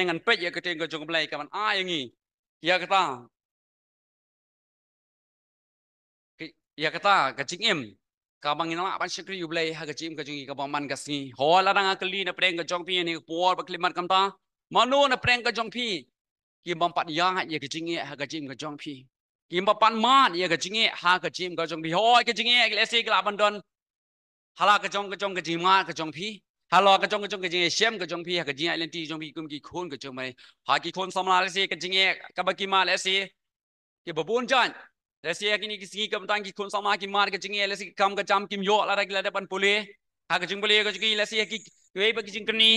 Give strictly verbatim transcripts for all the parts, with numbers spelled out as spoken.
ngan peit ïa ka ktien ka jong U Blei ka ban ai ïa ngi ïa kata, ïa kata ka jingim kaba ngin lah ban shakri ïa U Blei ha ka jingim ka jong ngi kaba man ka sngi. Hooid, lada nga kylli na pdeng ka jong phi ha kane ka por ba khlem mat kumta, mano na pdeng ka jong phi ki bym pat ïaid ïa ka jingeh ha ka jingim ka jong phi? Ki bym pat mad ïa ka jingeh ha ka jingim ka jong phi? Hooid, ka jingeh lehse ka lah ban don ha la ka jong ka jong ka jingmad ka jong phi, ha la ka jong ka jong ka jingïashem ka jong phi, ha ka jingïaid lynti jong phi kum ki khun ka jong U Blei. Ha ki khun samla lehse ka jingeh kaba ki mad lehse kiba bun jait. Lehse ha kine ki sngi ka bynta ki khun samla ki mad ka jingeh, lehse ki kam ka jam kim ïoh lada ki la dep ban pule. Ha ka jingpule ka jong ki lehse ha ki, kiwei pat ki jingkyrni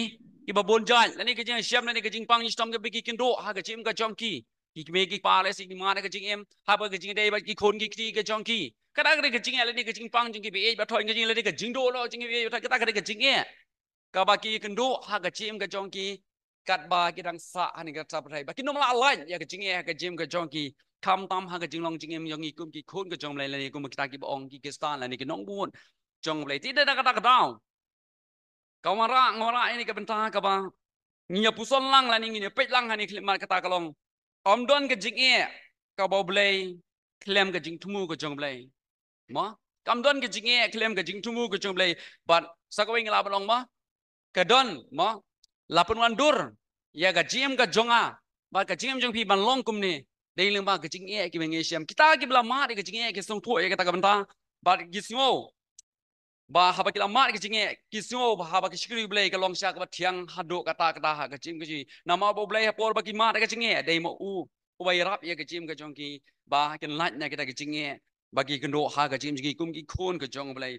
kiba bun jait, lane ka jingïashem lane ka jingpang shitom kaba ki kynduh ha ka jingim ka jong ki. Ki kmie ki kpa lehse ki mad ka jingim haba ka jingïadei bad ki khun ki kti ka jong ki. Kata ka dei ka jingeh lane ka jingpang jong ki ba ïeit ba thoh ka jingeh, lane ka jingduh noh jong ki ba ïeit ba thoh, kata ka dei ka jingeh kaba ki kynduh ha ka jingim ka jong ki, katba ki dang sah ha kane ka sap pyrthei, ba kin ym lah lait ïa ka jingeh ha ka jingim ka jong ki, khamtam ha ka jinglong jingim jong ngi kum ki khun ka jong U Blei lane kum kita kiba ong ki Khristan lane ki nongbud jong U Blei. Te da kata ka daw ka wanrah, nga wanrah ïa kane ka bynta kaba ngin ïa puson lang lane ngin ïa peit lang ha kane ka khlieh mat, kata ka long, ym don ka jingeh kaba U Blei khlem ka jingthmu ka jong U Blei. Mo, kam don ka jingeh khlem ka jingthmu ka jong U Blei. Bad sa kawei ngi lah ban ong mo, ka don mo, la pynwandur ïa ka jingim ka jong nga bad ka jingim jong phi ban long kumne, dei lyngba ka jingeh kiba ngi shem. Kita kiba la mad ïa ka jingeh ki sngewthuh ïa kata ka bynta bad ki sngew ba haba ki la mad ka jingeh ki sngew ba haba ki shakri U Blei ka long sha kaba thiang haduh katta katta ha ka jingim ka jong ki. Namar ba U Blei ha por ba ki mad ka jingeh dei ma u uba ïarap ïa ka jingim ka jong ki ba kin lait na kita ka jingeh, ba ki kynduh ha ka jingim jong ki kum ki khun ka jong U Blei.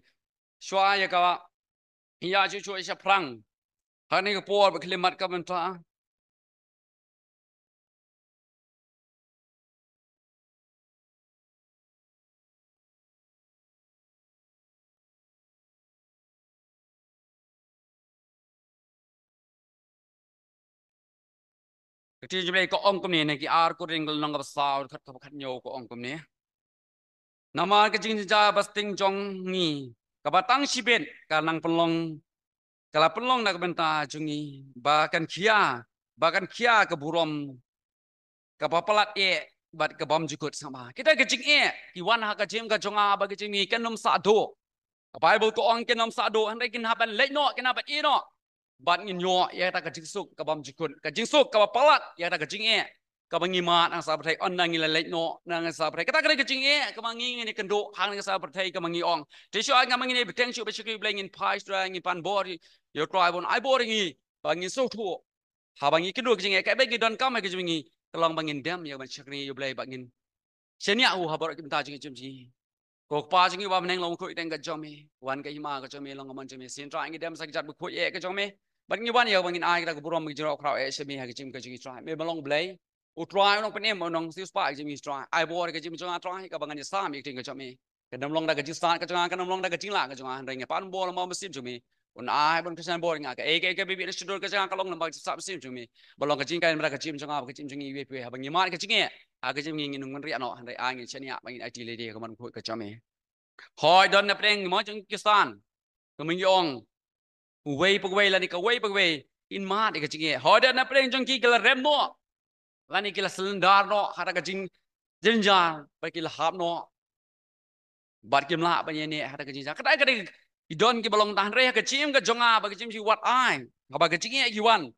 Shuwa ïa kaba ïa shuh shuh shaphrang ha kane ka por ba khlem mat ka bynta, ka ktien jong U Blei ka ong kumne, na ki ar Korinth ka lynnong kaba saw, dkhot kaba khathynñiew ka ong kumne. Namar ka jingjynjar ba sting jong ngi kaba tang shibit ka nang pynlong, ka la pynlong na ka bynta jong ngi ba kan khia, ba kan khia ka burom kaba palat eh bad ka bymjukut sngewbha. Kita ka jingeh ki wan ha ka jingim ka jong nga bad ka jingim ngi, kan ym sah duh. Ka Baibl ka ong kan ym sah duh, hynrei kin hap ban leit noh, kin hap ban ïeh noh. Bad ngin ïoh ïa kata ka jingsuk ka bymjukut, ka jingsuk kaba palat ïa kata ka jingeh kaba ngi mad na ka sap pyrthei, ynda ngi la leit noh na ka sap pyrthei. Kata ka dei ka jingeh kaba ngi ngin ïa kynduh ha ka sap pyrthei kaba ngi ong. Te shuwa kaba ngin ïa bteng shuh ban shakri U Blei, ngin phai sha U Trai, ngin pan bor ïa U Trai ban ai bor ïa ngi ba ngin sngewthuh. Haba ngi kynduh ka jingeh, kaei ba ngi donkam ha ka jingim jong ngi ka long ba ngin dem ïa ka ban shakri ïa U Blei, ba ngin shaniah u ha baroh ki bynta jong ngi, jong ngi. Ko Kpa jong ngi uba ha bneng, long khuid ïa ka kyrteng ka jong me, wan ka hima ka jong me, long ka mon jong me, sien Trai, ngi dem sa ki jait ba khuid ïa ka jong me. Bad ngi wan ïa ba ngin ai kata ka burom, ka jingïaroh khraw eh sha me ha ka jingim ka jong ngi Trai. Me ba long U Blei U Trai u nongpynim, u nongsiewspah ha ka jingim jong ngi Trai. Ai bor ha ka jingim jong nga Trai, kaba ngan ïasam ïa ka ktien ka jong me. Kan ym long da ka jingstad ka jong nga, kan ym long da ka jinglah ka jong nga, hynrei nga pan bor lyngba u mynsiem jong me. Un ai ban kyrshan bor ïa nga, kaei kaei kaba bit na shadul ka jong nga ka long lyngba ka jingstad mynsiem jong me. Ba long ka jinghikai lem bad ka jingim jong nga bad ka jingim jong ngi iwei pa iwei, haba ngi mad ka jingeh ha ka jingim ngi, ngin ym ngan riah noh, hynrei ai ngin shaniah ba ngin aiti lei de ha ka mon khuid ka jong me. Hooid, don na pdeng mo jong ki Khristan, kumba ngi ong, uwei pa uwei lane kawei pa kawei kin mad ïa ka jingeh. Hooid, don na pdeng jong ki ki la rem noh lane ki la surrender noh ha kata ka jingjynjar bad ki la hap noh bad kim lah ban ïaineh ha kata ka jingjynjar. Kata ka dei, ki don kiba long tang, hynrei ha ka jingim ka jong nga bad ka jingim jong ngi, wat ai haba ka jingeh ki wan,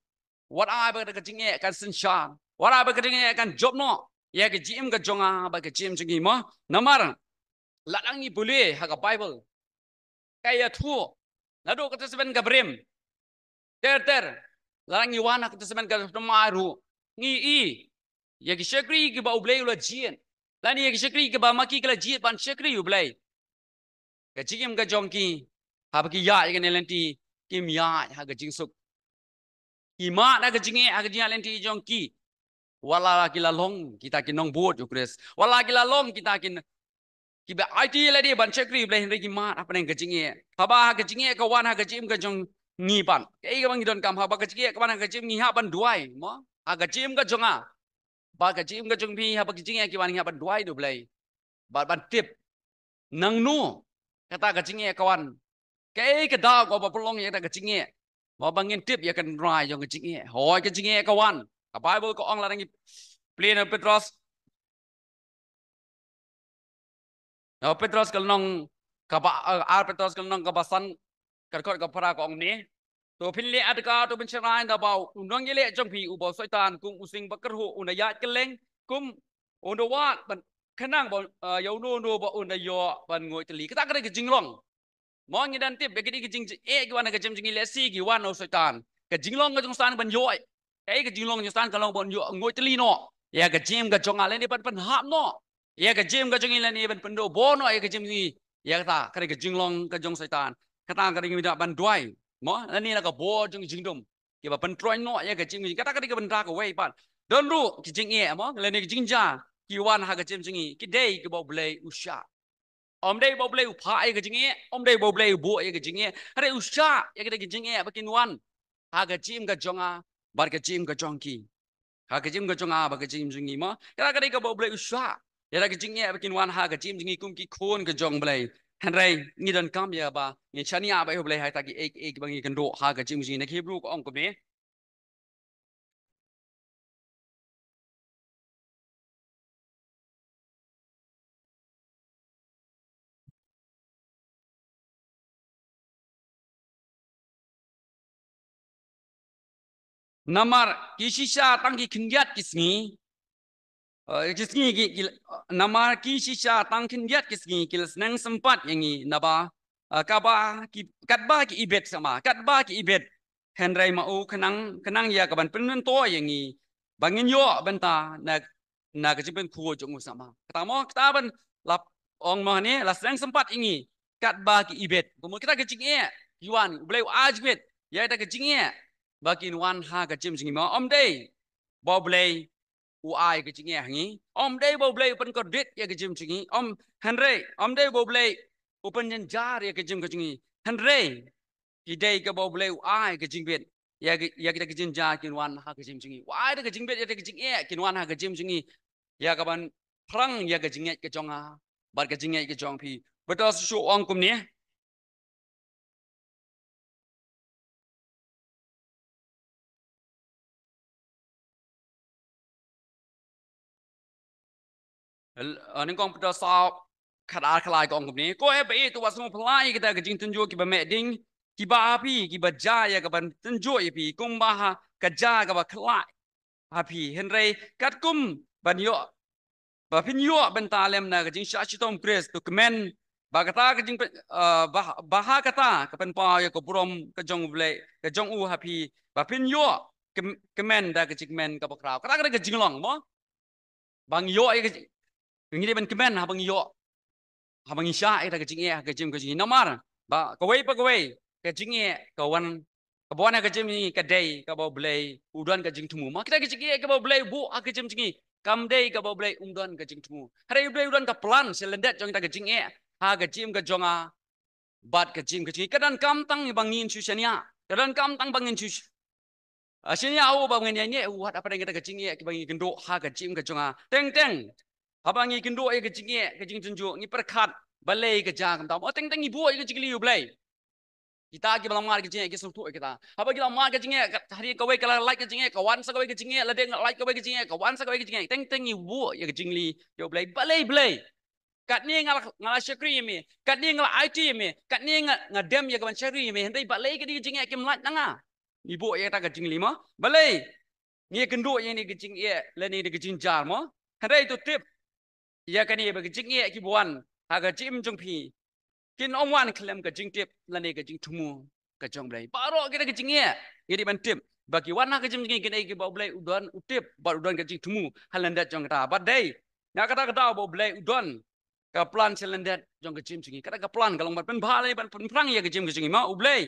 wat ai ba kata ka jingeh kan synshar, wat ai ba ka jingeh kan jop noh ïa ka jingim ka jong nga bad ka jingim jong ngi mo. Namar lada ngi pule ha ka Baibl, ka ïathuh naduh ka Testament kaba rim ter ter, lada ngi wan ha ka Testament kaba thymmai ruh, ngi i ïa ki shakri kiba U Blei u la jied, lane ïa ki shakri kiba ma ki ki la jied ban shakri U Blei. Ka jingim ka jong ki, haba ki ïaid ïa kane ka lynti, kim ïaid ha ka jingsuk. Ki mad ha ka jingeh ha ka jingïaid lynti jong ki. Wat la ki la long kita ki nongbud U Khrist, wat la ki la long kita ki, kiba aiti lade ban shakri U Blei, hynrei ki mad hapdeng ka jingeh. Haba ha ka jingeh ka wan ha ka jingim ka jong ngi pat, kaei kaba ngi donkam? Haba ka jingeh ka wan ha ka jingim, ngi hap ban duwai mo, ha ka jingim ka jong nga bad ka jingim ka jong phi, haba ka jingeh ki wan ngi hap ban duwai da U Blei bad ban tip nangno kata ka jingeh ka wan, kaei ka daw kaba pynlong ïa kata ka jingeh. Mo ba ngin tip ïa ka tynrai jong ka jingeh. Hooid ka jingeh ka wan. Ka Bible ka ong la ngi plie na Petros. Na Petros ka lynnong kaba, eh, ar Petros ka lynnong kaba san ka dkhot kaba phra ka ong kumne. To phin leh adka to phin shynrai naba u nongïaleh jong phi uba u Soitan kum u sing ba kyrhuh un da ïaid kylleng kum un da wad ban khnang ba, eh, ïa uno uno ba un da ïoh ban nguid tylli. Kata ka dei ka jinglong. Mo ngi dang tip ba ki dei ki jingeh ki wan ha ka jingim jong ngi lehse ki wan na u Soitan. Ka jinglong ka jong u Soitan ban ïoh. Kaei ka jinglong jong u Soitan ka long ban ïoh nguid tylli noh ïa ka jingim ka jong nga lane ban pynhap noh ïa ka jingim ka jong ngi lane ban pyndoh bor noh ïa ka jingim jong ngi. Ïa kata ka dei ka jinglong ka jong u Soitan. Kata ka dei ngi da ban duwai. Mo lane la ka bor jong jingdum kiba pyntroiñ noh ïa ka jingim jong ngi. Kata ka dei ka bynta kawei pat. Don ruh ki jingeh mo lane ki jingjia ki wan ha ka jingim jong ngi ki dei kiba U Blei u shah. Ym dei ba U Blei u phah ïa ka jingeh, ym dei ba U Blei u buh ïa ka jingeh. Hynrei u shah ïa kita ki jingeh ba kin wan ha ka jingim ka jong nga bad ka jingim ka jong ki. Ha ka jingim ka jong nga bad ka jingim jong ngi mo. Kata ka dei kaba U Blei u shah ïa ka jingeh ba kin wan ha ka jingim jong ngi kum ki khun ka jong U Blei. Hynrei ngi donkam ïa ba ngin shaniah bad ïa U Blei ha kita kiei kiei kiba ngi kynduh ha ka jingim jong ngi. Na ki Hebru ka ong kumne. Namar ki shisha tang ki khyndiat ki sngi. Eh, ki sngi ki, ki, namar ki shisha tang khyndiat ki sngi ki la sneng sympat ïa ngi naba, eh, kaba ki, katba ki ibit sama, katba ki ibit. Hynrei ma u khnang, khnang ïa kaban pynmyntoi ïa ngi ba ngin ïoh bynta na, na ka jingpynkhuid jong u sama. Kata mo, kata ban la ong mo ne, la sneng sympat ïa ngi katba ki ibit. Kumno kita ka jingeh ki wan, U Blei u ai jingeh ïa kita ka jingeh ba kin wan ha ka jingim jong ngi mo. Ym dei ba U Blei u ai ka jingeh ha ngi. Ym dei ba U Blei u pynkordit ïa ka jingim jong ngi. Ym, hynrei ym dei ba U Blei u pynjynjar ïa ka jingim ka jong ngi. Hynrei ki dei kaba U Blei u ai ka jingbit ïa ki, ïa kita ki jingjia kin wan ha ka jingim jong ngi. U ai da ka jingbit ïa ka jingeh kin wan ha ka jingim jong ngi. Ïa kaban phrang ïa ka jingngeit ka jong nga bad ka jingngeit ka jong phi. Bad u Jisu u ong kumne. Nyngkong Petros saw khatar khalai ka ong kumne. Ko eh ba ïeit, to wat sngewphylla ïa kita ka jingtynjuh kiba meh ding kiba ha phi, kiba jia ïa kaban tynjuh ïa phi kumba ha ka jia kaba khlaiñ ha phi. Hynrei katkum ban ïoh ba phin ïoh bynta lem na ka jingshah shitom Khrist, to kmen ba kata ka jing, eh, ba, ba ha kata ka pynpaw ïa ka burom ka jong U Blei, ka jong u ha phi, ba phin ïoh kmen, kmen da ka jingkmen kaba khraw. Kata ka dei ka jinglong mo. Ba ngi ïoh ïa ka jing, ngi dei ban kmen haba ngi ïoh, haba ngi shah ïa ka jingeh ha ka jingim ka jong ngi. Namar ba kawei pa kawei ka jingeh ka wan, kaba wan ha ka jingim jong ngi ka dei kaba U Blei u don ka jingthmu. Ma kita ka jingeh kaba U Blei u buh ha ka jingim jong ngi kam dei kaba U Blei um don ka jingthmu. Hynrei U Blei u don ka plan sha lyndet jong kita ka jingeh ha ka jingim ka jong nga bad ka jingim ka jong ngi. Ka donkam tang ba ngin shu shaniah. Ka donkam tang ba ngin shu sh-, ah, shaniah u ba ngin ïaineh u wat hapdeng kita ka jingeh kiba ngi kynduh ha ka jingim ka jong nga. Teng teng haba ngi kynduh ïa ka jingeh, ka jingtynjuh, ngi pyrkhat balei ka jia kumta. Mo teng teng ngi buh ïa ka jingkylli ïa U Blei. Kita kiba la mad ka jingeh ki sngewthuh ïa kita. Haba ki la mad ka jingeh, ka, hadien kawei ka la lait ka jingeh, ka wan sa kawei ka jingeh, lada nga lait kawei ka jingeh, ka wan sa kawei ka jingeh. Teng teng ngi buh ïa ka jingkylli ïa U Blei. Balei Blei? Katne nga la, nga la shakri ïa me, katne nga la aiti ïa me, katne nga, nga dem ïa kaban shakri ïa me, hynrei balei kane ka jingeh kim lait na nga? Ngi buh ïa kata ka jingkylli mo. Balei ngi ïakynduh ïa kane ka jingeh lane ka jingjia mo? Hynrei to tip ïa kane ba ka jingeh kiba wan ha ka jingim jong phi kin ym wan khlem ka jingtip lane ka jingthmu ka jong U Blei. Baroh kita ki jingeh ngi dei ban tip ba ki wan ha ka jingim jong ngi, ki dei kiba U Blei u don u tip bad u don ka jingthmu ha lyndet jong kata. Bad dei na kata ka daw ba U Blei u don ka plan sha lyndet jong ka jingim jong ngi. Kata ka plan ka long ban pynbha lane ban pynphrang ïa ka jingim ka jong ngi. Ma U Blei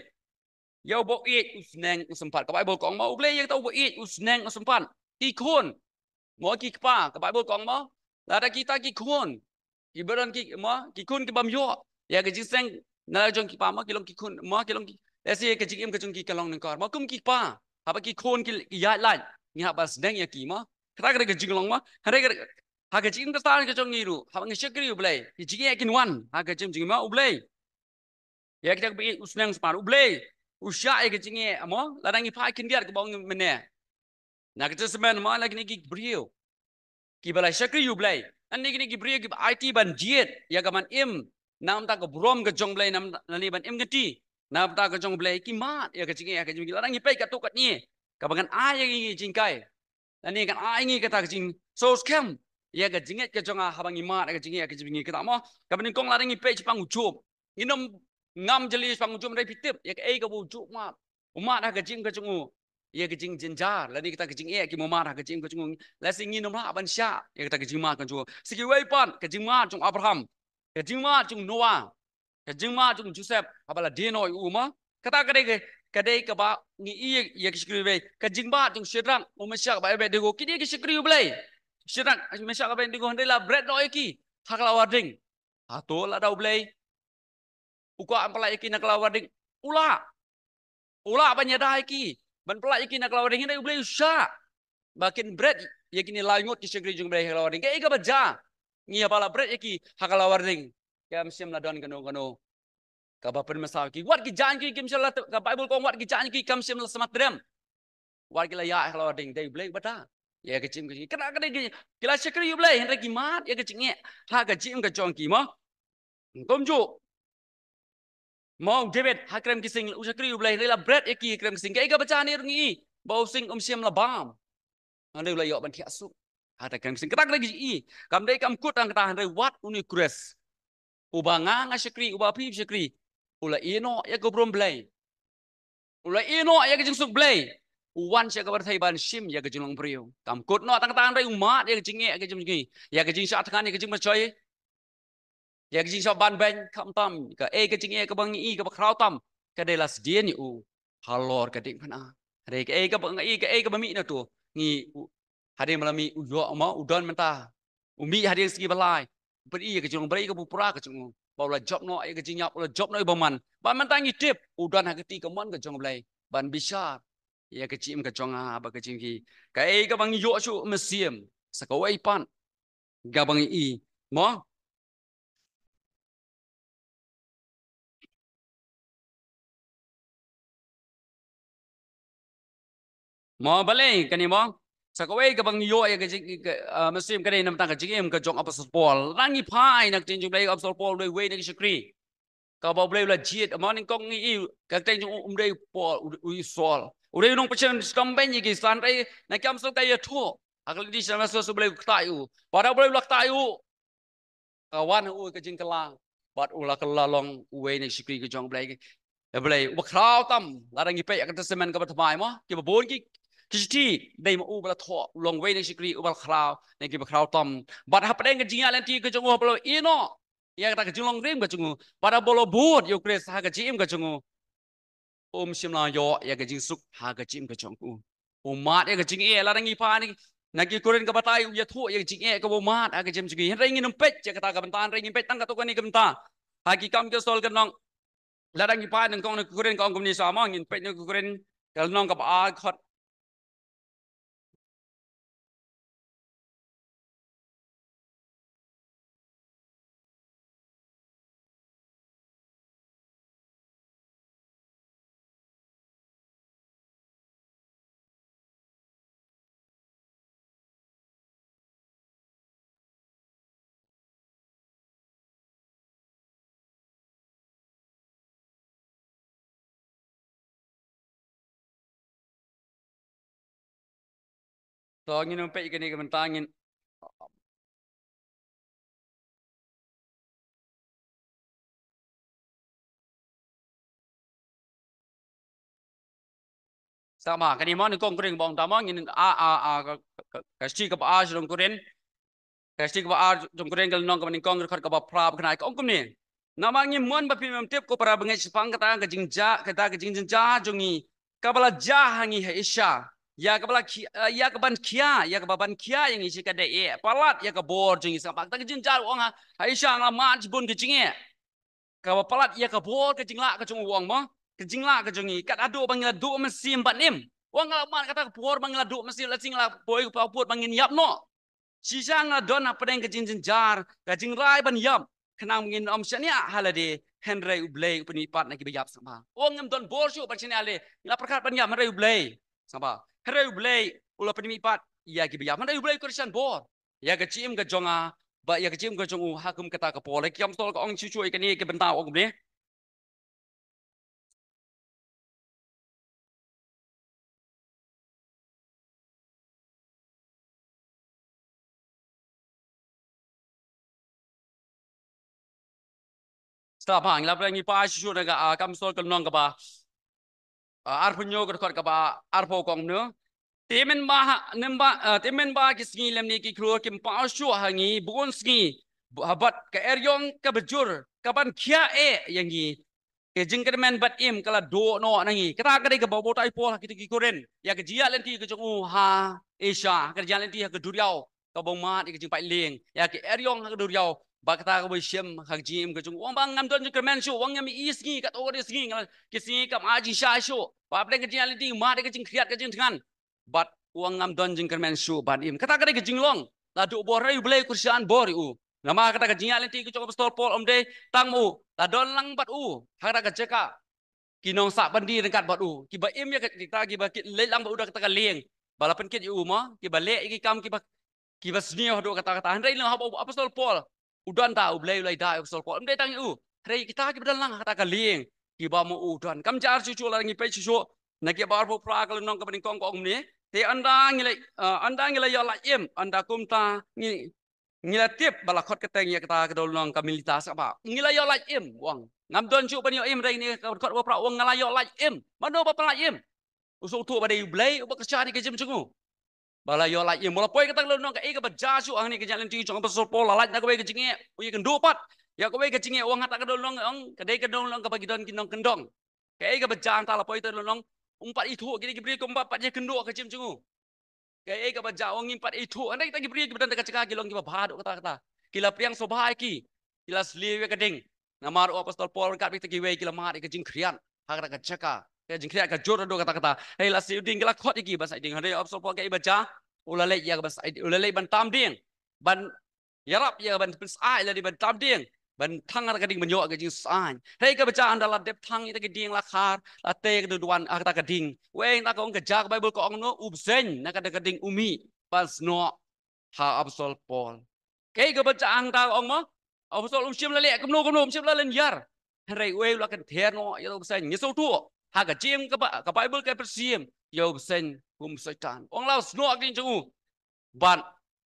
ïa uba u ïeit u sneng u sympat. Ka Baibl ka ong ma U Blei ïa kata uba u ïeit u sneng u sympat. Ki khun mo, ki kpa, ka Baibl ka ong ma lada kita ki khun kiba don ki, ma, ki khun kibym ïoh ïa ka jingsneng na la jong ki kpa ma ki long ki khun, ma ki long ki, lehse ka jingim ka jong ki ka long nyngkong. Ma kum ki kpa haba ki khun ki, ki ïaid lait ngi hap ban sneng ïa ki ma. Kata ka dei ka jinglong ma. Hynrei ka, ha ka jingim ka jong ngi ruh haba ngi shakri U Blei ki jingeh kin wan ha ka jingim jong ngi ma. U Blei ïa kita kiba ïeit u sneng u sympat. U Blei u shah ïa ka jingeh, mo, lada ngi phai khyndiat kaba ong mynne. Na ka Testament mo, la kine ki briew kiba la shakri ïa U Blei. Lane kine ki briew kiba aiti ban jied ïa ka ban im na ka bynta ka burom ka jong U Blei, na, lane ban im kynti na ka bynta ka jong U Blei, ki mad ïa ka jingeh ha ka jingim. Lada ngi peit katto katne kaba ngan ai ïa ngi jinghikai, lane ngan ai ïa ngi kata ka jingsngewskhem ïa ka jingngeit ka jong nga haba ngi mad ïa ka jingeh ha ka jingim. Kata mo, kaba nyngkong lada ngi peit shaphang u Job, ngin ym ngam jali shaphang u Job, hynrei phi tip ïa kaei kaba u Job mad. U mad ha ka jingim ka jong u ïa ka jingjynjar, lane kata ka jingeh, ki mad ha ka jingim ka jong u. Lehse ngin ym lah ban shah ïa kata ka jingmad ka jong u. Sa kawei pat ka jingmad jong u Abraham, ka jingmad jong u Noah, ka jingmad jong u Joseph haba la die noh ïa u, mo. Kata ka dei ka, ka dei kaba ngi i ïa ka shakri U Blei. Ka jingmad jong u Shadrak, u Meshak bad u Abednego, ki dei ki shakri U Blei. Shadrak, Meshak, Abednego, hynrei la bret noh ïa ki ha ka lawar ding. Hato lada U Blei u kwah ban pyllait ïa ki na ka lawar ding? U lah. U lah ban ïada ïa ki, ban pyllait ïa ki na ka lawar ding, hynrei U Blei u shah ba kin bret ïa kine lai ngut ki shakri jong U Blei ha ka lawar ding. Kaei kaba jia? Ngi haba la bret ïa ki ha ka lawar ding, kam shym la don kano kano kaba pynmynsaw ïa ki. Wat ki jaiñ ki kim shym la, ka Baibl ka ong wat ki jaiñ ki kam shym la smat triem. Wat ki la ïaid ha ka lawar ding, dei U Blei uba da ïa ka jingim ka jong ki. Kata ka dei ki, ki la shakri U Blei hynrei ki mad ïa ka jingeh ha ka jingim ka jong ki, mo. Kumjuh mo, u David ha Krem Ki Sing, u shakri U Blei hynrei la bret ïa ki ha Krem Ki Sing. Kaei kaba jia? Ngi ruh ngi i ba u sing um shym la bam, hynrei u la ïoh ban thiah suk ha kata Krem Ki Sing. Kata ka dei ki i, kam dei kam kut tang kata, hynrei wat une u Khrist uba nga nga shakri, uba phi phi shakri, u la ïeh noh ïa ka burom Blei, u la ïeh noh ïa ka jingsuk Blei, u wan sha ka pyrthei ban shim ïa ka jinglong briew. Kam kut noh tang kata, hynrei u mad ïa ka jingeh, ïa ka jingshah thngan, ïa ka jingmynshoi, ïa ka jingshah ban beiñ. Khamtam, kaei ka jingeh kaba ngi i kaba khraw tam, ka dei la sdien ïa u halor ka diengphna. Hynrei kaei kaba ngi i, kaei kaba mih na uto, ngi, u, hadien ba la mih u ïoh, mo, u don mynta, u mih hadien sngi ba lai, u pyni ïa ka jinglong briew kaba pura ka jong u, ba u la jop noh ïa ka jingïap, u la jop noh ïa u bymman. Bad mynta ngi tip u don ha ka kti kamon ka jong U Blei ban bishar ïa ka jingim ka jong nga bad ka jingim ki. Kaei kaba ngi ïoh shuh mynsiem, sa kawei pat kaba ngi i, mo. Mo, balei kane, mo? Sa kawei kaba ngi ïoh ïa ka jing, ka, ah, mynsiem, ka dei namar ka jingim ka jong u Apostol Paul. Lada ngi phai na ka ktien jong U Blei, u Apostol Paul u dei uwei na ki shakri kaba U Blei u la jied. Mo, nyngkong ngi i ka ktien jong u, um dei Paul, u, u Saul. U dei u nongpynshong shitom beiñ ïa ki, hynrei na ki kam sngewthuh ka ïathuh ha ka lynti sha Moses, U Blei u ktah ïa u. Bad haba U Blei u la ktah ïa u, ka wan ha u ka jingkylla bad u la kylla long uwei na ki shakri ka jong U Blei. U Blei uba khraw tam. Lada ngi peit ha ka Testament kaba thymmai, mo, kiba bun ki, ki shithi, dei ma u ba la thoh, u long uwei na ki shakri uba khraw, na kiba khraw tam. Bad hapdeng ka jingïaid lynti ka jong u, haba la ïeh noh ïa kata ka jinglong rim ka jong u, bad haba la bud ïa u Khrist ha ka jingim ka jong u, um shym la ïoh ïa ka jingsuk ha ka jingim ka jong u. U mad ïa ka jingeh. Lada ngi phai na ki Korinth kaba tai, u ïathuh ïa ka jingeh kaba u mad ha ka jingim jong ngi. Hynrei ngin ym peit ïa kata ka bynta, hynrei ngin peit tang katto katne ka bynta. Ha Ki Kam ki Apostol ka lynnong, lada ngi phai nyngkong na ki Korinth ka ong kumne, sa mo, ngin peit na ki Korinth ka lynnong kaba ar, khot To ngin ym peit kane ka bynta, ngin Sa ma kane mo, nyngkong Korinth ba ong ta mo, ngin a, a, a, ka, ka, ka shithi kaba ar sha dong Korinth. Ka shithi kaba ar dong Korinth ka lynnong kaba nyngkong, ka dkhot kaba phra ba kane ka ong kumne. Namar ngi mon ba phim tip ko para bangeit shaphang kata ka jingjia, kata ka jingjynjar jong ngi kaba la jia ha ngi ha Asia. Ïa kaba la khia, eh, ïa kaban khia, ïa kaba ban khia ïa ngi shi ka dei eh palat ïa ka bor jong ngi. Sa ba kata ka jingjynjar u ong ha, ha Asia nga la mad shibun ka jingeh. Kaba palat ïa ka bor ka jinglah ka jong u, u ong mo, ka jinglah ka jong ngi. Kat haduh ba ngi la duh mynsiem ban im. U ong nga la mad kata ka por ba ngi la duh mynsiem, la jing la poi ka por ba ngin ïap noh. Shisha nga la don hapdeng ka jingjynjar, ka jingrai ban ïap, khnang ba ngin ym shaniah ha lade, hynrei U Blei u pynmih pat na kiba ïap sngewbha. U ong ngam don bor shuh ban shaniah leh, ngi la pyrkhat ban ïap hynrei U Blei sngewbha. Hynrei U Blei u la pynmih pat ïa kiba ïap, hynrei U Blei u kyrshan bor ïa ka jingim ka jong nga bad ïa ka jingim ka jong u ha kum kata ka por. Ki Apostol ka ong shuh shuh ïa kane, ki bynta ong kumne. Sngap bha, ngi la pyrshang ngi pule shuh shuh na ka, ah, Ki Apostol ka lynnong kaba, ah, arphew hynñiew, ka dkhot kaba arphew, ka ong kumne. Te mynba ha, mynba, ah, te mynba ki sngi lymne ki khlur kim paw shuh ha ngi bun sngi, ha bad ka eriong kaba jur ka ban khiah eh ïa ngi, ka jingkyrmen bad im ka la duh noh na ngi. Kata ka dei kaba u batai Paul ha ki, ki Korinth ïa ka jingïaid lynti ka jong u ha Asia, ka jingïaid lynti ha ka duriaw kaba u mad ïa ka jingpait lieng, ïa ka eriong ha ka duriaw, bad kata kaba u shim ha ka jingim ka jong u. U ong ba ngam don jingkyrmen shuh, u ong ngam ïohi sngi, katto katne sngi, nga la, ki sngi kam ai jingshai shuh. Bad hapdeng ka jingïaid lynti mad ïa ka jingkhriat ka jingthngan. Bad u ong ngam don jingkyrmen shuh ban im. Kata ka dei ka jinglong la duh bor, hynrei U Blei u kyrshan bor ïa u. Namar kata ka jingïaid lynti ka jong u Apostol Paul ym dei tang ma u, la don lang bad u ha kata ka jaka ki nongsah byndi ryngkat bad u, kiba im ïa kita, kiba ki leit lang bad u da kata ka lieng ba la pynkit ïa u mo, kiba leh ïa ki kam kiba, kiba sniew haduh katta katta. Hynrei lano haba u Apostol Paul u don, ta U Blei u la ïada ïa u Apostol Paul. Ym dei tang ïa u, hynrei kita kiba don lang ha kata ka lieng kiba ma u don. Kumjuh shuh shuh, lada ngi peit shuh shuh na Ki Apostol arphew phra, ka lynnong kaba nyngkong, ka ong kumne. Te ynda ngi la, eh, ynda ngi la ïoh lait im, ynda kumta ngi ngi la tip ba la khot kyrteng ïa kata ka dohnud ka Melita, sngap bha. Ngi la ïoh lait im, u ong. Ngam don shuh ban ïoh im, hynrei kane ka dkhot ba phra u ong nga la ïoh lait im. Mano ba pynlait im? U sngewthuh ba dei U Blei uba kyrshan ïa ka jingim jong u ba la ïoh lait im. Ba la poi kata ka dohnud, kaei kaba jia shuh hangne ha ka jingïaid lynti jong u Apostol Paul? La lait na kawei ka jingeh, u ïakynduh pat ïa kawei ka jingeh, u ong ha kata ka dohnud, ong ka dei ka dohnud kaba ki don ki nongkyndong. Kaei kaba jia hangta? La poi kata ka dohnud, um pat ithuh, kine ki briew kim pat ïakynduh ha ka jingim jong u. Kaei kaba jia? U ong ngim pat ithuh. Hynrei kita ki briew kiba don ha kata ka jaka ki long kiba bha haduh katta katta. Ki la pdiang sngewbha ïa ki, ki la sliew ïa ka ding. Namar u Apostol Paul ryngkat bad kita kiwei ki la mad ïa ka jingkhriat ha kata ka jaka, ka jingkhriat ka jur haduh katta katta. Hynrei la sliew ding, ki la khot ïa ki ban sah dieng. Hynrei u Apostol Paul kaei ba jia? U la leit ïa ka ban sah, u la leit ban tam dieng, ban ïarap ïa ka ban pynsyaid, lane ban tam dieng, ban thang ha ka ding ban ïoh ka jingsyaid. Hynrei kaba jia, ynda la dep thang ïa ka dieng, la khar, la tei ka dudwan ha kata ka ding, wei, ynda ka ong ka jia, ka Baibl ka ong kumno? U bseiñ na kata ka ding u mih ban snoh ha u Apostol Paul. Kaei kaba jia hangta? Ka ong mo, u Apostol um shym la leh kumno kumno, um shym la lynñiar. Hynrei wei, u la kynther noh ïa u bseiñ. Ngi sngewthuh ha ka jingim kaba, ka Baibl ka pynshim ïa u bseiñ kum u Soitan. U ong la snoh ha ka ding jong u. Bad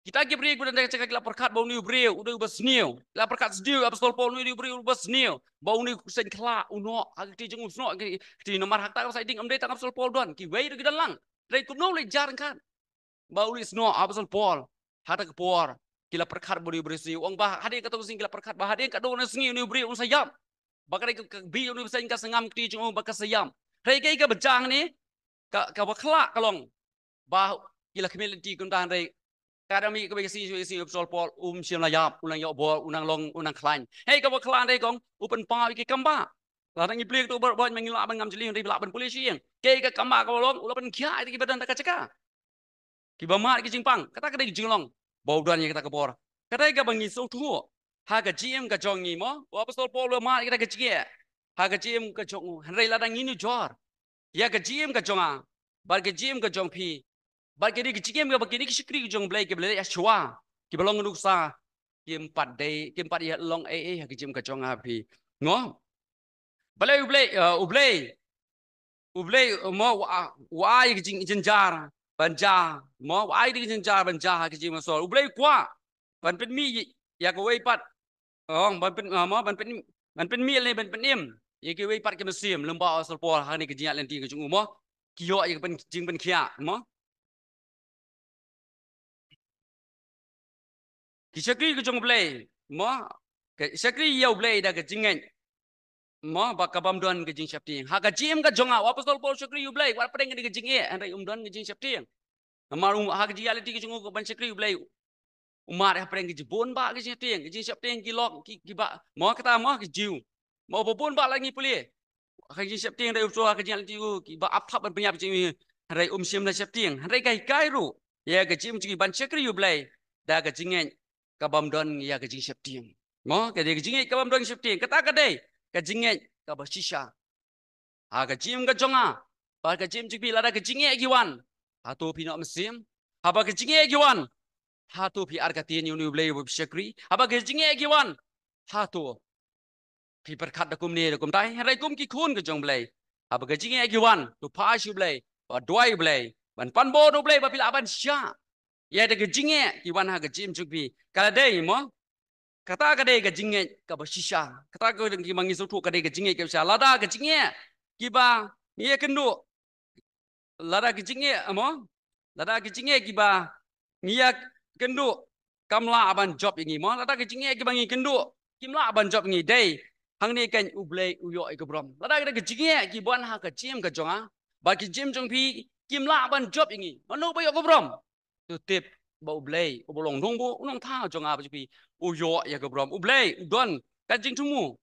kita ki briew kiba don ha ka jaka ki la pyrkhat ba une u briew u dei uba sniew. Ki la pyrkhat sniew ïa u Apostol Paul, une u dei u briew uba sniew, ba une u seng khla u noh ha ka kti jong u, snoh ha ka kti. Namar ha kata ka sah dieng ym dei tang u Apostol Paul don, kiwei ruh ki don lang. Hynrei kumno u leit jia ryngkat ba u leit snoh ha u Apostol Paul ha kata ka por? Ki la pyrkhat ba une u briew u sniew. U ong ba hadien kato ka sngi ki la pyrkhat ba hadien katto katne sngi une u briew un sa ïap. Ba ka dei ka, ka bih une u bseiñ ka sa ngam ha ka kti jong u bad ka sa ïap. Hynrei kaei kaba jia hangne? Ka, kaba khlah ka long ba ki la khmih lynti kumta, hynrei ka dang mih kawei ka sngi, kawei ka sngi u Apostol Paul um shym la ïap, u nang ïoh bor, u nang long, u nang khlaiñ. Hei, kaba khlah hynrei ka ong u pynpaw ïa ki kambah. Lada ngi plie kato ka bor, bor, ma ngi lah ban ngam jylliew, hynrei lah ban pule sha ïing. Kaei ka kambah kaba long? U la pynkhiah ïa kiba don ha ka jaka, kiba mad ïa ka jingpang. Kata ka dei ka jinglong ba u don ïa kata ka bor. Ka dei kaba ngi sngewthuh ha ka jingim ka jong ngi mo. U Apostol Paul u la mad ïa kata ka jingeh ha ka jingim ka jong u. Hynrei lada ngi nujor ïa ka jingim ka jong nga bad ka jingim ka jong phi, bad ka dei ka jingim kaba kine ki shakri ka jong U Blei kiba la leit shuwa, kiba long nuksa, kim pat dei, kim pat ïalong ei ei ha ka jingim ka jong nga, phi. Mo? Balei U Blei, eh, U Blei, U Blei, eh, mo, u a-, u ai ka jing, jynjar ban jia, mo, u ai ka jynjar ban jia ha ka jingim u Saul. U Blei u kwah ban pynmih ïa kawei pat, oh, ban pyn, eh, mo, ban pyn, ban pynmih lane ban pynim ïa kiwei pat ki mynsiem lyngba u Apostol Paul ha kane ka jingïaid lynti ka jong u, mo. Ki ïoh ïa ka pyn, jingpynkhiah, mo. Ki shakri ka jong U Blei, mo, ki shakri ïa U Blei da ka jingngeit, mo, bad ka bym don ka jingsheptieng. Ha ka jingim ka jong nga, u Apostol Paul u shakri U Blei wat hapdeng ka jingeh, hynrei um don ka jingsheptieng. Namar u, ha ka jingïaid lynti ka jong u ka ban shakri U Blei, u mad hapdeng ka jingbun bah ka jingsheptieng, ka jingsheptieng ki long ki, kiba, mo, kata, mo, ki Jiw. Mo, ba bun bah la ngi pule ha ka jingsheptieng, hynrei u Apostol ha ka jingïaid lynti u, kiba ap thap ban pynïap jingim, hynrei um shym la sheptieng. Hynrei ka hikai ruh ïa ka jingim jong ngi ban shakri U Blei da ka jingngeit ka bym don ïa ka jingsheptieng. Mo, ka dei ka jingngeit ka bym don sheptieng. Kata ka dei ka jingngeit kaba shisha. Ha ka jingim ka jong nga bad ka jingim jong phi, lada ka jingeh ki wan, hato phi noh mynsiem? Haba ka jingeh ki wan, hato phi ar ka ktien ïa une U Blei uba phi shakri? Haba ka jingeh ki wan, hato phi pyrkhat da kumne da kumtai? Hynrei kum ki khun ka jong U Blei, haba ka jingeh ki wan, to phai sha U Blei, ba duwai U Blei, ban pan bor U Blei ba phi lah ban shah ïa da ka jingeh ki wan ha ka jingim jong phi. Ka la dei mo, kata ka dei ka jingngeit kaba shisha. Kata ka dei ki ma ngi sngewthuh ka dei ka jingngeit kaba shisha. Lada ka jingeh kiba ngi ïakynduh, lada ka jingeh mo, lada ka jingeh kiba ngi ïakynduh kam lah ban jop ïa ngi mo, lada ka jingeh kiba ngi kynduh kim lah ban jop ïa ngi, dei hangne kan U Blei u ïoh ïa ka burom. Lada ka dei ka jingeh ki wan ha ka jingim ka jong nga bad ka jingim jong phi kim lah ban jop ïa ngi, mano ba ïoh ka burom? To tip ba U Blei uba long nongbuh u nongthaw jong nga bad jong phi u ïoh ïa ka burom. U Blei u don ka jingthmu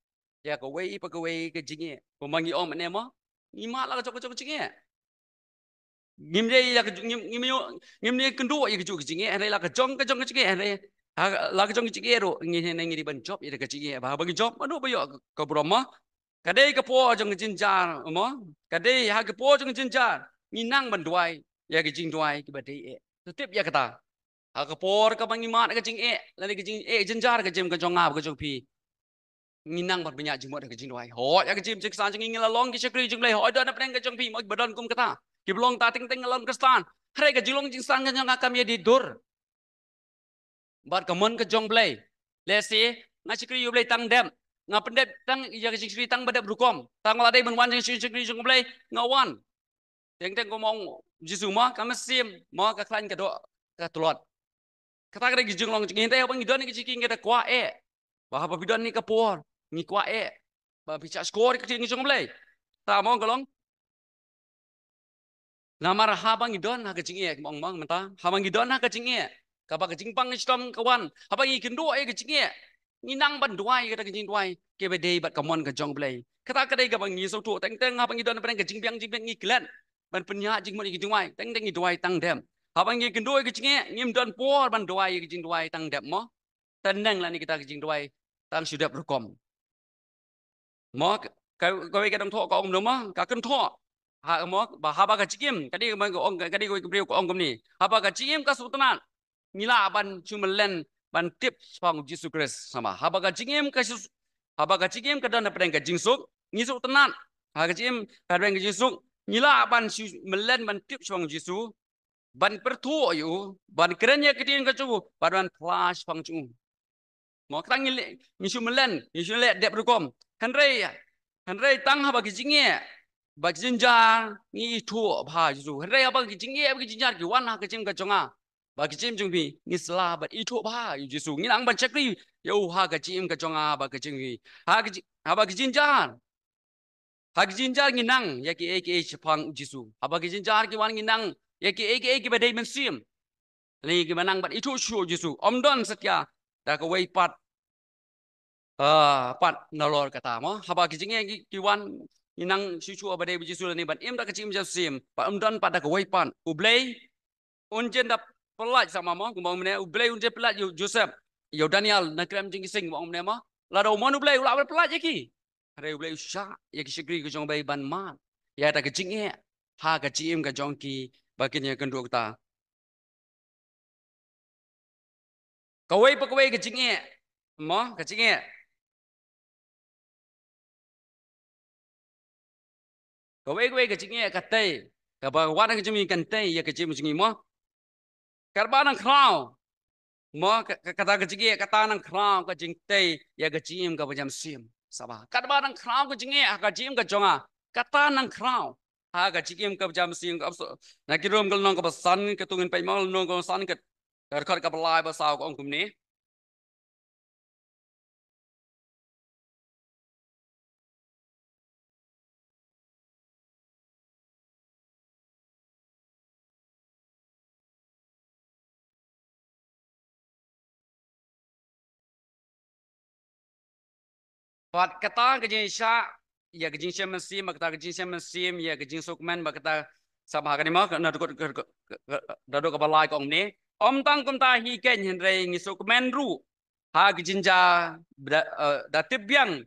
ïa kawei pa kawei ka jingeh. Kumba ngi ong mynne mo, ngi mad la ka jong ka jong ka jingeh. Ngim dei ïa ka jong, ngim, ngim ïoh, ngim dei kynduh ïa ka jong ka jingeh, hynrei la ka jong ka jong ka jingeh, hynrei ha la ka jong ka jingeh ruh ngi, hynrei ngi dei ban jop ïa ka jingeh, ba haba ngi jop, mano ba ïoh ka burom mo? Ka dei ka por jong ka jynjar mo, ka dei ha ka por jong ka jynjar ngi nang ban duwai ïa ka jingduwai kiba dei eh. To tip ïa kata, ha ka por kaba ngi mad ka jingeh lane ka jingeh jynjar ka jingim ka jong nga bad ka jong phi, ngi nang ban pynïaid jingmut ha ka jingduwai. Hooid, ha ka jingim jingsan jong ngi ngi la long ki shakri jong U Blei, hooid, don hapdeng ka jong phi mo kiba don kum kata, kiba long ta teng teng, ngi long Khristan, hynrei ka jinglong jingsan ka jong nga kam ïadei dur bad ka mon ka jong U Blei. Lehse nga shakri ïa U Blei tang dep, nga pyndep tang ïa ka jingshakri tang ba dep rukom, tang la dei ban wan jingshakri jong U Blei nga wan. Teng teng kumba ong U Jisu mo, ka mynsiem mo ka khlaiñ ka doh ka tlot. Kata ka dei ka jinglong jong ngi, hynrei haba ngi don ïa ka jingkyrkhu ngi da kwah eh ba haba phi don ïa ka por ngi kwah eh ba phi shah shkor ïa ka ktien ka jong U Blei. Ta mo ka long. Namar haba ngi don ha ka jingeh, kumba ong mo mynta, haba ngi don ha ka jingeh kaba ka jingpang ka shitom ka wan, haba ngi kynduh ïa ka jingeh, ngi nang ban duwai ïa kata ka jingduwai kiba dei bad ka mon ka jong U Blei. Kata ka dei kaba ngi sngewthuh, teng teng haba ngi don hapdeng ka jingbiang jingbiang ngi klet ban pynïaid jingmut ïa ka jingduwai, teng teng ngi duwai tang dep. Haba ngi kynduh ïa ka jingeh ngim don por ban duwai ïa ka jingduwai tang dep mo, teng teng lane kita ka jingduwai tang shu dep rukom. Mo, ka, kawei ka dang thoh ka ong kumno mo, ka kynthoh ha mo ba haba ka jingim, ka dei mo ka ong, ka dei kawei ka briew ka ong kumne, haba ka jingim ka sngewtynnat ngi lah ban shu mlien ban tip shaphang U Jisu Khrist. Sama haba ka jingim ka shu, haba ka jingim ka don hapdeng ka jingsuk, ngi sngewtynnat ha ka jingim ka hapdeng ka jingsuk, ngi lah ban shu mlien ban tip shaphang U Jisu, ban pyrthuh ïa u, ban kren ïa ka ktien ka jong u, bad ban phla shaphang jong u. Mo, kata ngi leh, ngi shu mlien, ngi shu leh dep rukom. Hynrei, hynrei tang haba ka jingeh bad ka jynjar ngi ithuh bha ïa U Jisu. Hynrei haba ka jingeh bad ka jynjar ki wan ha ka jingim ka jong nga bad ka jingim jong phi, ngi sla bad ithuh bha ïa U Jisu, ngi nang ban shakri ïa u ha ka jingim ka jong nga bad ka jingim phi. Ha ka ji-, haba ka jynjar Ha ka jynjar ngi nang ïa kiei kiei shaphang U Jisu. Haba ka jynjar ki wan ngi nang ïa kiei kiei kiba dei mynsiem, lane kiba nang ban ithuh shuh U Jisu. Ym don satia da kawei pat, ah, pat nalor kata mo. Haba ka jingeh ki, ki wan ngi nang shuh shuh ba dei U Jisu lane ban im da ka jingim mynsiem. Pat ym don pat da kawei pat. U Blei un jen da pyllait, sama mo, kumba ong mynne, U Blei un jen pyllait ïa u Joseph, ïa u Daniel na krem jong ki sing, kumba ong mynne mo. Lada u mon U Blei u lah ban pyllait ïa ki. Hynrei U Blei u shah ïa ki shakri ka jong U Blei ban mad ïa kata ka jingeh ha ka jingim ka jong ki ba kin ïakynduh kata. Kawei pa kawei ka jingeh mo, ka jingeh. Kawei kawei ka jingeh ka tei, kaba wan ka jingim kan tei ïa ka jingim jong ngi mo. Katba nang khraw mo, ka, ka, kata ka jingeh kata nang khraw ka jingtei ïa ka jingim kaba jam sim. Saba katba nang khraw ka jingeh ha ka jingim ka jong nga, kata nang khraw ha ka jingim kaba jam sim. Ka apso-, na ki Rom ka lynnong kaba san, ka tu ngin peit mo, lynnong kaba san, ka, ka dkhot kaba lai bad saw ka ong kumne. Bad kata ka jingshah ïa ka jingshem mynsiem, bad kata ka jingshem mynsiem ïa ka jingsuk kmen, bad kata, saba ha kane mo, na dkhot, dkhot, dkhot, dkhot kaba lai ka ong ne. Ym tang kumta hi keiñ, hynrei ngi suk kmen ruh ha ka jynjar da, eh, da tip biang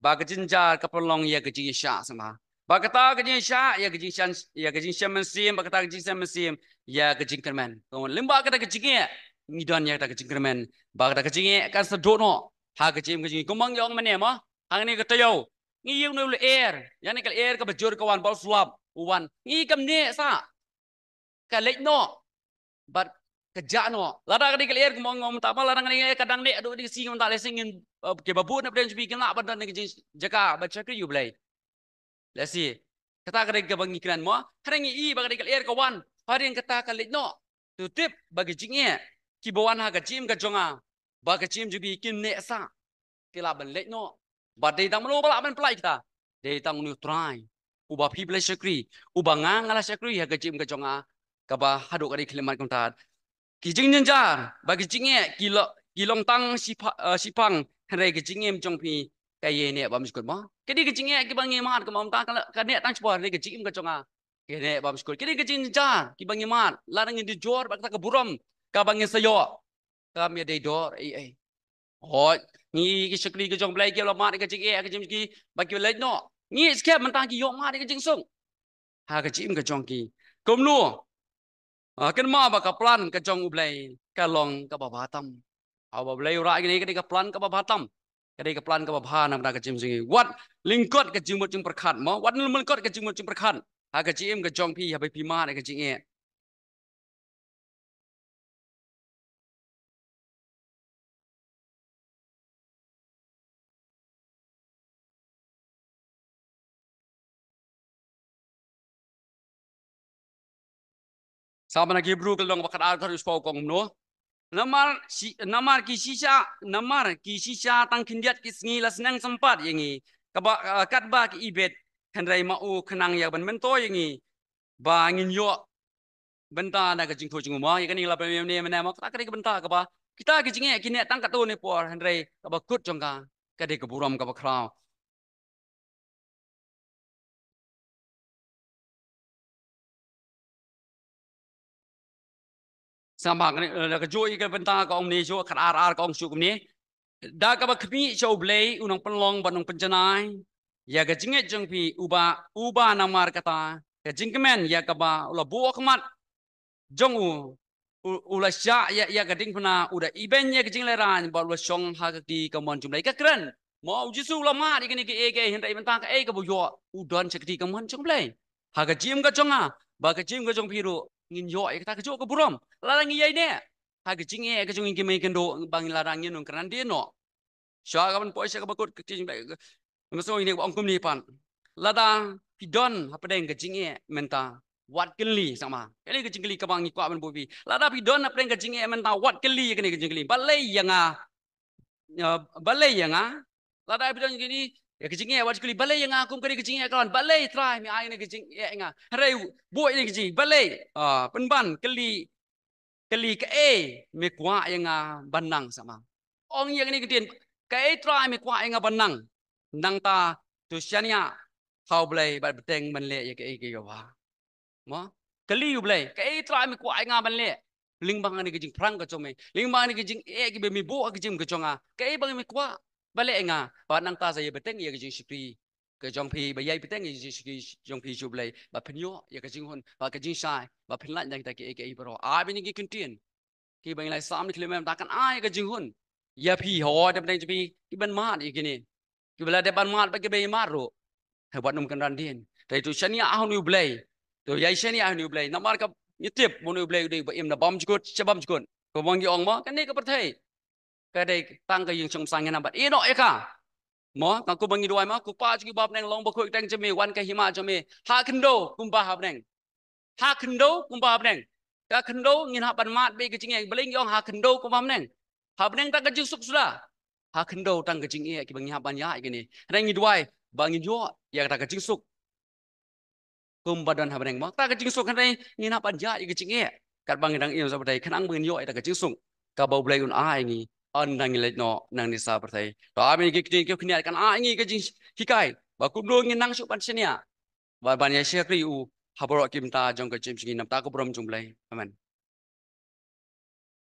ba ka jynjar ka pynlong ïa ka jingïashah sngewbha. Ba kata ka jingïashah ïa ka jingshan, ïa ka jingshem mynsiem, ba kata ka jingshem mynsiem ïa ka jingkyrmen. Kumno lyngba kata ka jingeh ngi don ïa kata ka jingkyrmen, ba kata ka jingeh kan sa duh noh ha ka jingim ka jong ngi. Kumba ngi ong mynne mo, hangne ka taïew ngi ïoh noh u lyer, ïa kane ka lyer kaba jur ka wan ba u slap u wan, ngi kam neh sah, ka leit noh bad ka jah noh. Lada ka dei ka lyer kumba nga ong mynta ba lada ka dei ka dang neh haduh ka sngi mynta, lehse ngin, eh, kiba bun na pdeng jong phi kin lah ban don ka jingjaka ban shakri ïa U Blei. Lehse kata ka dei kaba ngi kren mo, hynrei ngi i ba ka dei ka lyer ka wan, hadien kata ka leit noh. To tip ba ka jingeh kiba wan ha ka jingim ka jong nga bad ka jingim jong phi kin neh sah, ki lah ban leit noh. Bad dei tang mano ba lah ban pynlait kita? Dei tang une U Trai uba phi ba la shakri, uba nga nga la shakri ha ka jingim ka jong nga, kaba haduh ka dei khyllipmat kumta. Ki jingjynjar bad ki jingeh ki lo-, ki long tang shipa-, eh, shiphang, hynrei ka jingim jong phi ka ïaineh bymjukut mo. Ka dei ka jingeh kiba ngi mad kumta ka la-, ka neh tang shipor, hynrei ka jingim ka jong nga ka ïaineh bymjukut. Ka dei ka jingjynjar kiba ngi mad, lada ngin dujor bad kata ka burom kaba ngi sa ïoh, kam ïadei dor ei ei. Hooid, ngi ki shakri ka jong U Blei ki la mad ïa ka jingeh ha ka jingim ki, ba ki leit noh. Ngi skhem mynta ki ïoh mad ïa ka jingsuk ha ka jingim ka jong ki. Kumno? Ah, kynmaw ba ka plan ka jong U Blei ka long kaba bha tam. Haba U Blei u rah ïa kane ka dei ka plan kaba bha tam. Ka dei ka plan kaba bha na bynta ka jingim jong ngi. Wat lyngkot ka jingmut jingpyrkhat mo, wat lyngkot ka jingmut jingpyrkhat ha ka jingim ka jong phi haba phi mad ïa ka jingeh. Sa ba na ki Hebru ka lynnong ba khatar ka dkhot shiphew ka ong kumno. Namar shi-, namar ki shisha, namar ki shisha tang khyndiat ki sngi la sneng sympat ïa ngi, kaba, eh, katba ki ibit, hynrei ma u khnang ïa ban myntoi ïa ngi, ba ngin ïoh bynta na ka jingthoh jong u mo. Ïa kane la pynmih mynne mynne mo, kata ka dei ka bynta kaba, kita ki jingeh ki neh tang katto katne por, hynrei kaba kut jong ka ka dei ka burom kaba khraw. Sa ba kane, eh, da ka juh ïa ka bynta ka ong ne juh, khatar ar ka ong shuh kumne. Da kaba khmih sha U Blei u nongpynlong bad nongpynjanai ïa ka jingngeit jong phi, uba, uba namar kata ka jingkmen ïa kaba u la buh ha khmat jong u, u, u la shah ïa, ïa ka diengphna, u da ibeiñ ïa ka jinglehraiñ bad u la shong ha ka kti kamon jong U Blei. Ka kren mo, U Jisu u la mad ïa kine kiei kiei, hynrei mynta kaei kaba u ïoh? U don sha ka kti kamon jong U Blei. Ha ka jingim ka jong nga bad ka jingim ka jong phi ruh, ngin ïoh ïa kata kajuh ka burom lada ngi ïaineh ha ka jingeh ka jong ngi ki mei kynduh, ba ngi, lada ngin ym kren dien noh. Sha ka ban poi sha kaba kut ka ktien ba, ka, ka, ka, ong kumne pat. Lada phi don hapdeng ka jingeh mynta, wat kylli, sa ma. Kane ka jingkylli kaba ngi kwah ban buh phi. Lada phi don hapdeng ka jingeh mynta, wat kylli kane ka jingkylli. Balei ïa nga? Ïa, balei ïa nga? Lada phi don kine, ïa ka jingeh, wat kylli, balei ïa nga kum kane ka jingeh ka long? Balei Trai me ai kane ka jingeh ïa nga? Hynrei buh ïa kane ka jingeh, balei? Ah, pynban kylli, kylli kaei me kwah ïa nga ban nang, sa ma. Ong ïa kane ka ktien, kaei Trai me kwah ïa nga ban nang? Nangta to shaniah ha U Blei bad bteng ban leh ïa kaei kaei kaba bha. Mo? Kylli U Blei, kaei Trai me kwah ïa nga ban leh lyngba kane ka jingpyrshang ka jong me, lyngba kane ka jingeh kaba me buh ha ka jingim ka jong nga, kaei ba me kwah ban leh ïa nga? Bad nangta sa ïa bteng ïa ka jingshakri ka jong phi, ba ïa bteng ïa ka jingshakri jong phi sha U Blei, ba phin ïoh ïa ka jinghun, ba ka jingshai, ba phin lait na kita kiei kiei baroh. Ai ba ngi ki ktien kiba ngi la sam ni khlem mynta kan ai ka jinghun ïa phi, hooid, da pdeng jong phi kiban mad ïa kine, kiba la dep ban mad bad kiba ïa mad ruh, hynrei wat nym kynran dien. Hynrei to shaniah ha une U Blei. To ïa shaniah ha une U Blei. Namar ka ngi tip ba une U Blei u dei uba im na bymjukut sha bymjukut. Kumba ngi ong mo, kane ka pyrthei ka dei tang ka ïing shong bsa, ngin nang ban ïeh noh ïa ka. Mo, ka kumba ngi duwai mo, Ko Pa jong ngi ba ha bneng, long bakhuid ka kyrteng jong me, wan ka hima jong me ha khyndew kumba ha bneng. Ha khyndew kumba ha bneng. Ka khyndew ngin hap ban mad bad ka jingeh, balei ngi ong ha khyndew kumba ha bneng? Ha bneng tang ka jingsuk suda, ha khyndew tang ka jingeh kiba ngi hap ban ïaid ïa kine. Hynrei ngi duwai ba ngin ïoh ïa kata ka jingsuk kumba don ha bneng mo. Kata ka jingsuk, hynrei ngin hap ban ïaid ïa ka jingeh katba ngi dang im sa pyrthei, khnang ba ngin ïoh ïa kata ka jingsuk kaba U Blei un ai ïa ngi ynda ngi leit noh nangne sa pyrthei. To ai ba ngi ki ktien ki khyndiat kan ai ïa ngi ka jinghikai ba kumno ngin nang shuh ban shaniah bad ban ïa shakri ïa u ha baroh ki bynta jong ka jingim jong ngi, na ka bynta ka burom jong U Blei. Amen.